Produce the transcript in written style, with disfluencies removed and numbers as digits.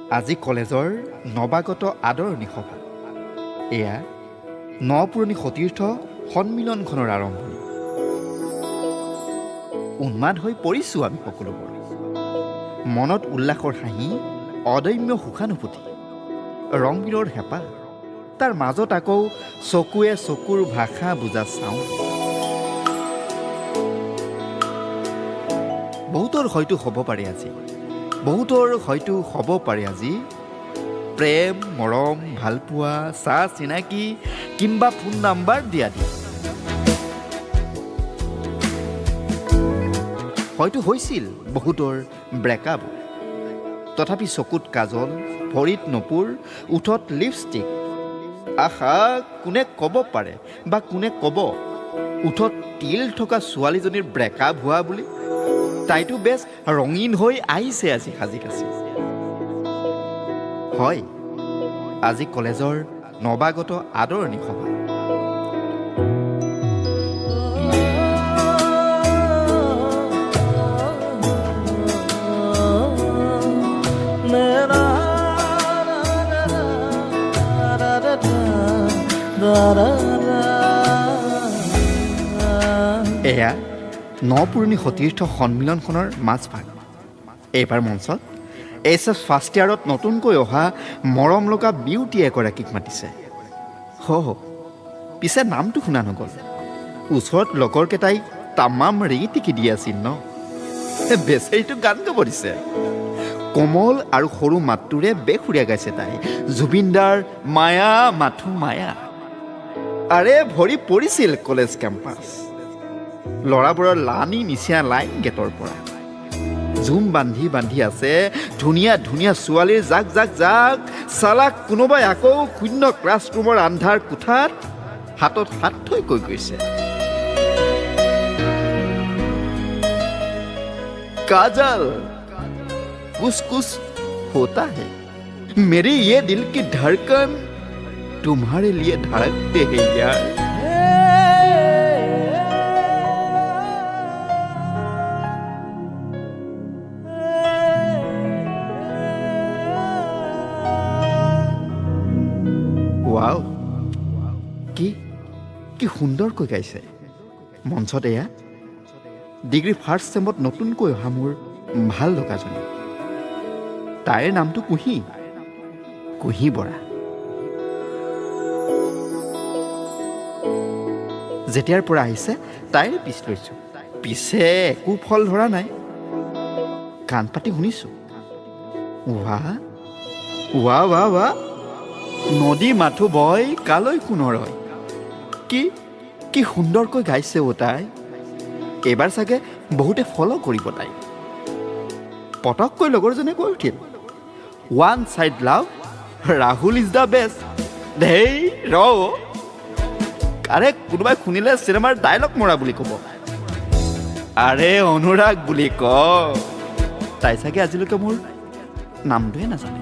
আজি কলেজৰ নৱাগত আদৰণি সভা। এয়া ন পুৰণি সতীৰ্থ সন্মিলনখনৰ আৰম্ভণি। উন্মাদ হৈ পৰিছোঁ আমি সকলোবোৰ। মনত উল্লাসৰ হাঁহি, অদম্য সুখানুভূতি, ৰং বিৰৰ হেঁপাহ, তাৰ মাজত আকৌ চকুৱে চকুৰ ভাষা বুজা চাওঁ। বহুতৰ হয়তো হ'ব পাৰে আজি, বহুতৰ হয়তো হ'ব পাৰে আজি প্ৰেম, মৰম, ভালপোৱা, চাহ চিনাকি কিম্বা ফোন নাম্বাৰ দিয়া দি। হয়তো হৈছিল বহুতৰ ব্ৰেকআপ। তথাপি চকুত কাজল, ভৰিত নপুৰ, ওঠত লিপষ্টিক। আহা, কোনে ক'ব পাৰে বা কোনে ক'ব ওঠত তিল থকা ছোৱালীজনীৰ ব্ৰেকআপ হোৱা বুলি? তাইতো বেছ ৰঙীন হৈ আহিছে আজি সাজি কাচি। হয়, আজি কলেজৰ নৱাগত আদৰণি সভা। এয়া ন পুৰণি সতীৰ্থ সন্মিলনখনৰ মাজভাগ। এইবাৰ মঞ্চত এইচ এছ ফাৰ্ষ্ট ইয়াৰত নতুনকৈ অহা মৰম লগা বিউটি এগৰাকীক মাতিছে। হ, পিছে নামটো শুনা নগ'ল। ওচৰত লগৰকেইটাই তামাম ৰিটিকি দি আছিল ন, বেচেৰিটো গান গাব দিছে। কোমল আৰু সৰু মাতটোৰে বেসুৰীয়া গাইছে তাই জুবিনদাৰ মায়া মাথো মায়া। আৰে ভৰি পৰিছিল কলেজ কেম্পাছ। ল'ৰাবোৰৰ লানি নিচিয়া লাইন গেটৰ পৰা জুম বান্ধি বান্ধি আছে ধুনীয়া ধুনীয়া ছোৱালীৰ জাক জাক জাক। চালাক কোনোবাই আকৌ শূন্য ক্লাছৰুমৰ আন্ধাৰ কোঠাত হাতত হাত থৈ কৈ গৈছে, काजल कुछ कुछ होता है, मेरी ये दिल की धड़कन तुम्हारे लिए धड़कते हैं यार। ৱাও, কি কি সুন্দৰকৈ গাইছে। মঞ্চত এয়া ডিগ্ৰী ফাৰ্ষ্ট চেমত নতুনকৈ অহা মোৰ ভাল লগাজনী। তাইৰ নামটো কুঁহি, কুঁহি বৰা। যেতিয়াৰ পৰা আহিছে তাইৰে পিছ লৈছোঁ, পিছে একো ফল ধৰা নাই। কাণ পাতি শুনিছোঁ, ৱা ৱা ৱা ৱা, নদী মাথো বয় কালৈ সোণৰয়। কি কি সুন্দৰকৈ গাইছে অ' তাই। এইবাৰ চাগে বহুতে ফ'ল' কৰিব তাইক। পটককৈ লগৰজনে কৈ উঠিল, one side love, Rahul is the best. ধেই ৰ, আৰে কোনোবাই শুনিলে চিনেমাৰ ডাইলগ মৰা বুলি ক'ব। আৰে অনুৰাগ বুলি ক। তাই চাগে আজিলৈকে মোৰ নামটোৱে নাজানে।